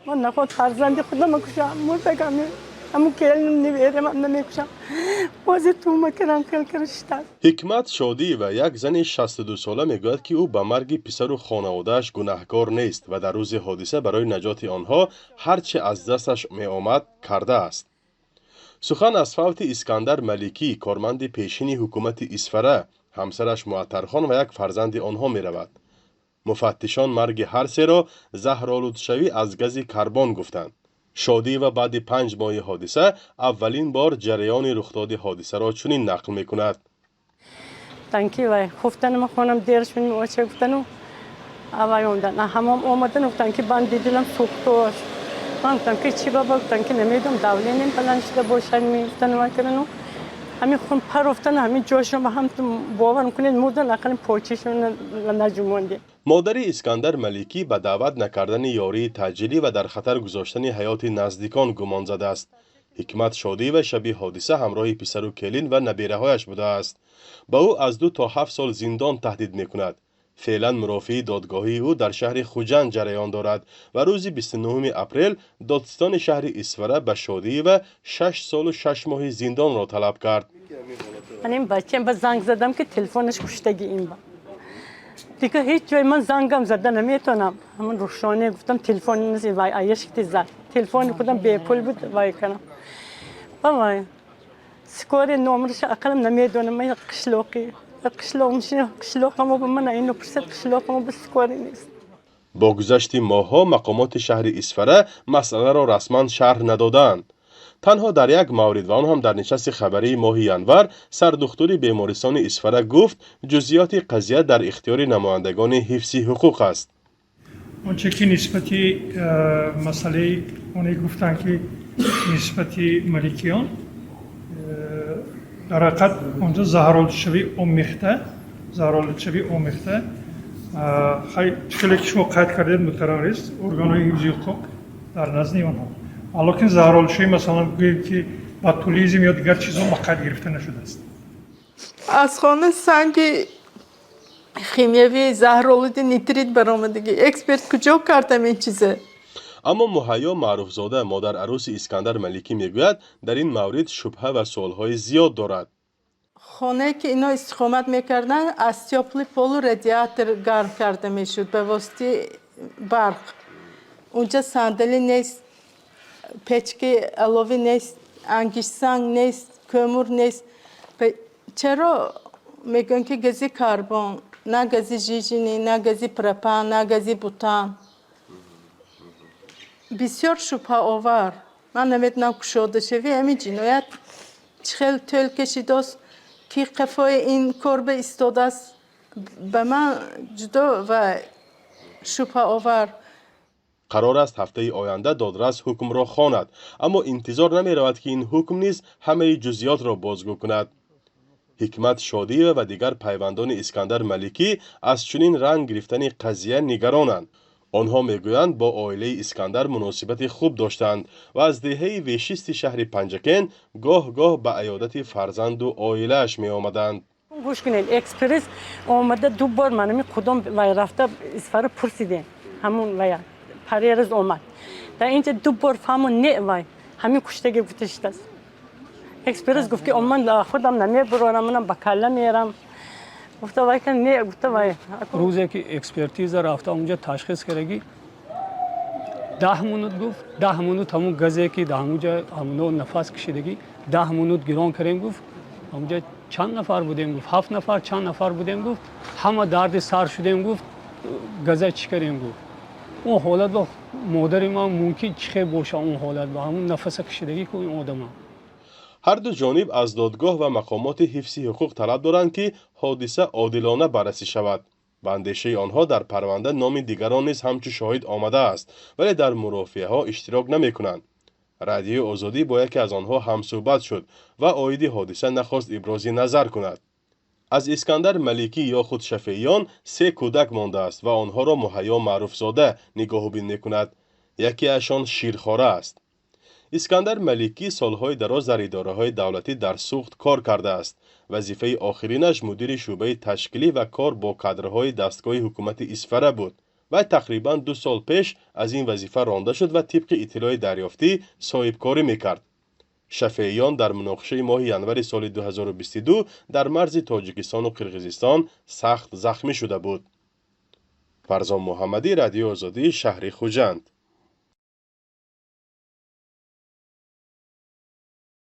Ман наход фарзанди худам кушам, мурдагам, ҳамун келинам, неверам намекушам. Ҳозир тума кардам, хел карашта. Ҳикмат Шодиева, як зани 62сола, мегӯяд, ки ӯ ба марги писару хонаводааш гунаҳкор нест ва дар рӯзи ҳодиса барои наҷоти онҳо ҳар че аз дасташ меомад, кардааст. Сухан аз фавти Искандар Маликӣ, корманди пешини ҳукумати Исфара, ҳамсараш Муаттархон ва як фарзанди онҳо меравад. Муфаттишон марги ҳар серо заҳролудшавӣ аз гази карбон гуфтанд. Шодиева баъди 5 моҳи ҳодиса аввалин бор ҷараёни рухдоди ҳодисаро чунин нақл мекунад. Гуфтан, ки вай хуфтанам, хонам дер шуд, оча гуфтану авай омдан, ҳамом омадан, гуфтан, ки банди дилам сӯхтош. Ман гуфтам, ки чӣ, баба? Гуфтан, ки намедонам, давлением баланд шуда бошад, мегуфтан. Вай кардану ҳамин хун парофтан, ҳамин ҷошон ба ҳам, бовар кунед, мурдан, ақаллан почишон наҷумондем. Модари Искандар Маликӣ ба даъват накардани ёрии таъҷилӣ ва дар хатар гузоштани ҳаёти наздикон гумон задааст. Ҳикмат Шодиева шаби ҳодиса ҳамроҳи писару келин ва набераҳояш будааст. Ба ӯ аз 2 то 7 сол зиндон таҳдид мекунад. Феълан мурофиаи додгоҳии ӯ дар шаҳри Хуҷанд ҷараён дорад ва рӯзи 29 апрел додситони шаҳри Исфара ба Шодиева 6 солу 6 моҳи зиндонро талаб кард. Ман ин бачаам ба занг задам, ки телефонаш куштаги. Ин ба дига ҳеҷ ҷой ман зангам зада наметавонам. Ҳамон Рухшоне гуфтам, телефон вай аяшкти зад, телефони худам бепул буд, вай кардам. Вай скорый номерша ақаллам намедонам. Ман қишлоқи қишлоқамо ба ман ино пурсад, қишлоқамо ба скорый нест. Бо гузашти моҳҳо мақомоти шаҳри Исфара масъаларо расман шарҳ надодаанд. Танҳо дар як маврид, ва он ҳам дар нишасти хабарии моҳи январ, сардухтури бемористони Исфара гуфт, ҷузъиёти қазия дар ихтиёри намояндагони ҳифзи ҳуқуқ аст. Он че ки нисбати масъалаи оне гуфтанд, ки нисбати Маликиён, дар ҳақиқат онҷо заҳролудшавии омехта. Хеле ки шумо қайд кардед, муҳтарам раис, органҳои ҳифзи ҳуқуқ дар назди онҳо, лекин заҳролудшавӣ, масалан, гӯем, ки ботулизм ё дигар чизҳо ба қайд гирифта нашудааст. Аз хона санги химиявии заҳролуди нитрит баромадагӣ. Эксперт куҷо кардам ин чиза? Аммо Муҳайё Маъруфзода, модарарӯси Искандар Маликӣ, мегӯяд, дар ин маврид шубҳа ва суолҳои зиёд дорад. Хонае ки ино истиқомат мекарданд, аз тёплый полу радиатор гарм карда мешуд ба воситаи барқ. Унҷа сандалӣ нест, печкаи аловӣ нест, ангиштсанг нест, кӯмур нест. Чаро мегӯянд, ки гази карбон? На гази жижени, на гази пропан, на гази бутан. Бисёр шубҳаовар. Ман намедонам, кушодашавӣ ҳамин ҷиноят чӣ хел тӯл кашидааст, ки қафои ин кор ба истодааст, ба ман ҷудо ва шубҳаовар. Қарор аст, ҳафтаи оянда додрас ҳукмро хонад, аммо интизор намеравад, ки ин ҳукм низ ҳамаи ҷузъиётро бозгӯ кунад. Ҳикмат Шодиева ва дигар пайвандони Искандар Маликӣ аз чунин ранг гирифтани қазия нигаронанд. Онҳо мегӯянд, бо оилаи Искандар муносибати хуб доштанд ва аз деҳаи Вешисти шаҳри Панҷакент гоҳ гоҳ ба аёдати фарзанду оилааш меомаданд. Гӯш кунед, экспресс омада ду бор. Манами худом вай рафта Исфара пурсидем. Ҳамун вая парераз омад дар инҷа, ду бор фаҳмон, не, вай ҳамин куштаги гуфта шудааст. Экспресс гуфт, ки ман худам намебурорам, манам ба калла мерам, гуфта, вай кан не, гуфта вай. Рӯзе ки экспертиза рафта, унҷа ташхис кардагӣ, 10 минут гуфт, 10 минут ҳамун газе ки дар ҳамунҷа ҳамуно нафас кашидагӣ, 10 минут гирон кардем, гуфт. Ҳамунҷа чанд нафар будем, гуфт, ҳафт нафар, чанд нафар будем, гуфт, ҳама дарди сар шудем, гуфт, газа чӣ кардем, гуфт. Он ҳолат ба модари ман мумкин чӣ хел боша? Он ҳолат ба ҳамун нафаса кашидагӣ ку ин одама. Ҳарду ҷониб аз додгоҳ ва мақомоти ҳифзи ҳуқуқ талаб доранд, ки ҳодиса одилона баррасӣ шавад. Ба андешаи онҳо, дар парванда номи дигарон низ ҳамчун шоҳид омадааст, вале дар мурофиаҳо иштирок намекунанд. Радиои Озодӣ бо яке аз онҳо ҳамсӯҳбат шуд ва оиди ҳодиса нахост ибрози назар кунад. Аз Искандар Маликӣ ё худ Шафеиён се кӯдак мондааст ва онҳоро Муҳайё Маъруфзода нигоҳубин мекунад. Якеашон ширхора аст. Искандар Маликӣ солҳои дароз дар идораҳои давлатӣ дар Суғд кор кардааст. Вазифаи охиринаш мудири шӯъбаи ташкилӣ ва кор бо кадрҳои дастгоҳи ҳукумати Исфара буд. Вале Вай тақрибан 2 сол пеш аз ин вазифа ронда шуд ва тибқи иттилои дарёфтӣ соҳибкорӣ мекард. Шафеиён дар муноқишаи моҳи январи соли 2022 дар марзи Тоҷикистону Қирғизистон сахт захмӣ шуда буд. Фарзон Муҳаммадӣ, Радиои Озодӣ, шаҳри Хуҷанд.